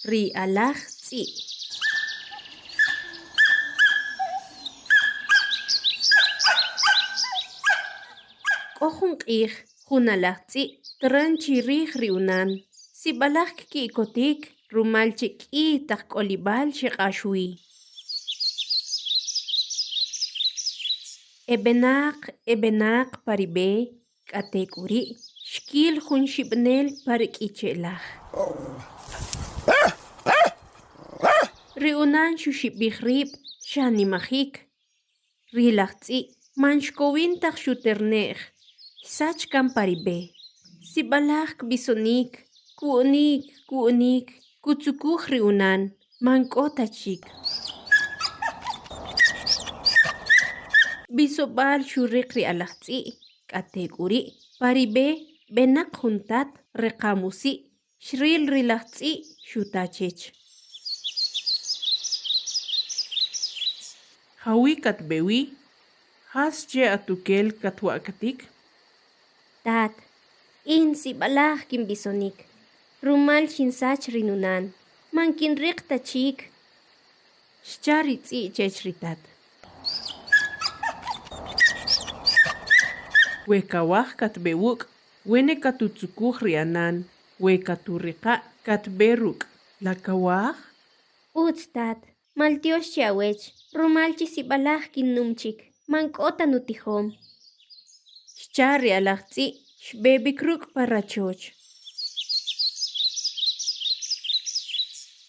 Ri alaj tz'i'. K'o jun q'ij, jun alaj tz'i' tran chi rij ri unan. Sib'alaj kki'kotik rumal che k'i taq k'olib'al xeq'ax wi. E b'enaq, e b'enaq pa ri b'e, k'atek'uri' xkil jun xib'nel pa ri k'iche'laj. Ri unan xuxib'ij rib' xanimajik. Ri laj tz'i' man xkowin taj xuterne'j, xsach kan pa ri b'e. Sib'alaj kb'isonik, kwu'nik, kwu'nik, kutzukuj ri unan, man k'o ta chik. B'isob'al xuriq ri alaj tz'i', k'atek'uri' pa ri b'e b'enaq jun tat reqam usi', xril ri laj tz'i' xuta chech. Jawi' katb'e wi? Jas che atukel katwa'katik? Tat, in sib'alaj kinb'isonik, rumal xinsach ri nunan, man kinriq ta chik. Xcha' ri tz'i' chech ri tat. We kawaj katb'e wuk', wene katutzukuj ri anan, we katuriqa' katb'e ruk'. La kawaj? Utz tat, maltyox chi awech, rumal chi sib'alaj kinnum chik, man k'o ta nutijom. Xcha' ri alaj tz'i' xb'e b'ik ruk' pa rachoch.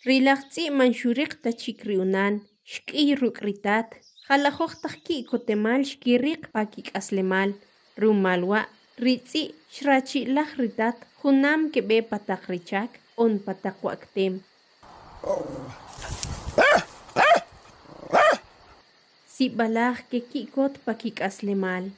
Ri laj tz'i' man xuriq ta chik ri unan, xk'iy ruk' ri tat, jalajoj taq ki'kotemal xkiriq pa kik'aslemal. Rumal wa' ri tz'i' xrachi'laj ri tat junam keb'e pa taq ri chak on pa taq wa'katem. Sib'alaj keki'kot pa kik'aslemal.